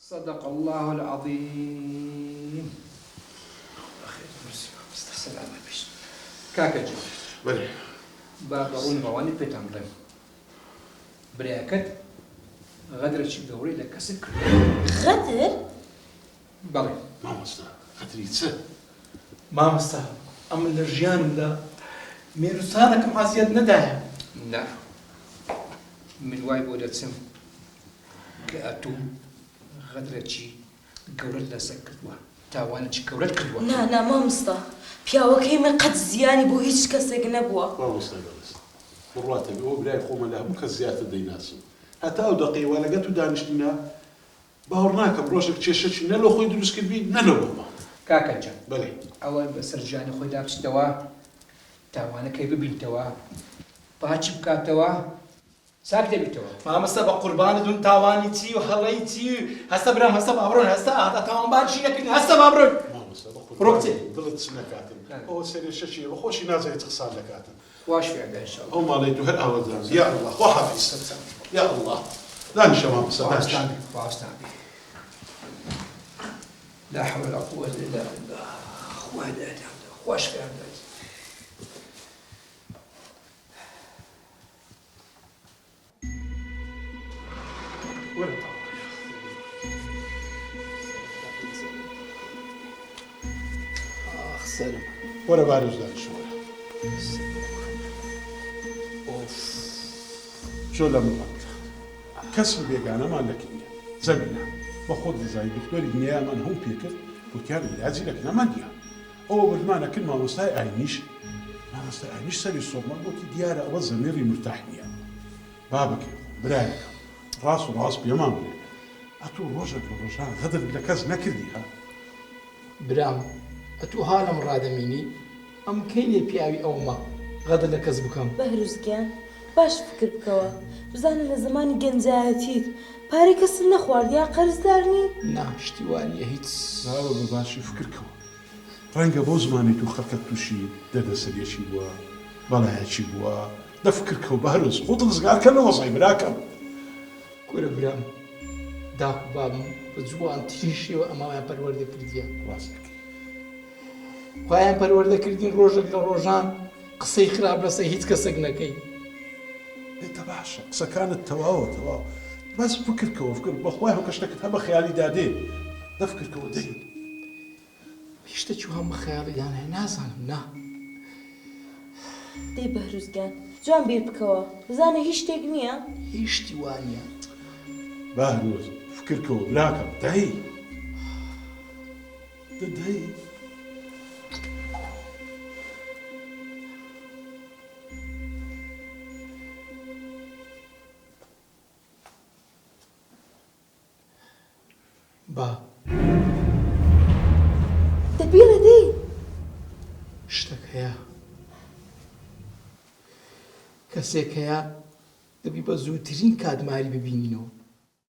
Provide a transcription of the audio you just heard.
صدق اللە العظیم بەخێر بەرزی مامۆستا سەلامەت بیت کاکە جان بەلێ. با بە ڕوون ڕەوانی پێتان بڵێم برایەکەت غەدرێکی گەورەی لە کەسێک کردووە. غەدر؟ بەڵێ. مامۆستا غەدری چ؟ مامۆستا ئەمن لە ژیانمدا مێروسانەکم عەزیەت نەدایە. نا من وای بۆ دەچم کە ئەتوو غەدرێکی گەورەت لەسەر کردووە، تاوانێکی گەورەت کردووە. نا نا مامۆستا پیاوەکەی من قەت زیانی بۆ هیچ کەسێک نەبووە. مامۆستای بەڕێز بڕواتە بێ ئەوە برای خۆمە لە هەموو کەس زیاتر دەیناسم هەتا ئەو دەقەی وا لەگەل تو دانیشتینە باوەڕ ناکەم ڕۆژێک کێشەکی نە لۆ خۆی دروست کردبی نە لۆ بۆمان. کاکە جان بەلێ. ئەوە بەسەر ژیانی خۆیدا بچتەوە تاوانەکەی ببینتەوە پاکی بکاتەوە چاک دەبیتەوە. مامۆستا بە قوربانت بم تاوانی چی و هەڵەی چی هەستە برام هەستە با بڕۆین هەستە ئاتا تاوانبارشی نەکردین هەستە با بڕۆین. مامۆستا بە بڕۆ کچێ. قوربانت بم دڵت چ نەکاتن ئەوە سەرێشەکیە بە خۆشی نازانی چ قسان دەکاتن. خوا شفیان دا ان شاء اللە. ئەو ماڵەی تو هەر ئاوەدان بی یا اللە خوا حافیز یا اللە دانیشە مامۆستا دانیشە. خوا حافیزتان بی لا حول ولا قوة الا بالله خوا هدایەتیان بدا خوا شفیان بدات. وەرە تاڵ. ئاخ سەرم. وەرە بارۆز دانیشە وەرە. ئۆف. چۆ لە من ڕابگرە. کەسی بێگانەمان لە کنیە. زەمینە. بە خۆت دەزانی دختۆری دنیایمان هەموو پێ کرد وتیان عیلاجی لە کنەمان نیە. ئەوە بردمانە کن مامۆستای ئاینیش مامۆستای ئاینیش سەری سوڕما گۆتی دیارە ئەوە زەمیری مورتاح نیە. بابەکەی خۆم برایەکەم ڕاست و ڕاست پێمان بڵێ ئەتوو ڕۆژێک لە ڕۆژان غەدرت لە کەس نەکردی ها؟ برام ئەتوو ها لەم ڕادەمینی ئەم کەی لێ پیاوی ئەومە غەدر لە کەس بکەم؟ بەهروز گیان باش فکر بکەوە بزانە لە زەمانی گەنجایەتیت پارەی کەست نەخوارد یا قەرزدار نی؟ نا شتی وا نیە هیچ. بابە بە باشی فکر کەوە ڕەنگە بەو زمانەی تۆ خەڵکەک توشی دەردەسەریەکی بووە بەڵایەکی بووە دە فکر کەو بەهرۆز خۆت ڕزگار کە لە وەزعی براکەم. کورە برام داک و بابم بە جوانترین شێوە ئەماویان پەروەردە کردیە. ڕاست دەکەی. خوایان پەروەردە کردین ڕۆژێک لە ڕۆژان قسەی خراپ لەسەر هیچ کەسێک نەکەی. ئێ دە باشە قسەکانت تەواوە تەواو بەس فکر کەوە فکر بەخوای هەوکە شتەکت هە بە خەیالی دادێ دە فکر کەوە دەی. شتەکی وام بە خەیاڵیدا نایە نازانم نا. دەی بەهروز گیان جوان بیر بکەوە بزانە هیچ شتێک نییە؟ هیچ شتی وا نییە. بەهروز فکر کەوە براکەم دەی دە دەی. با. دە بیڵێ دەی. شتەک هەیە. کەسێک هەیە دەبی بە زووترین کات ماری ببینینەوە.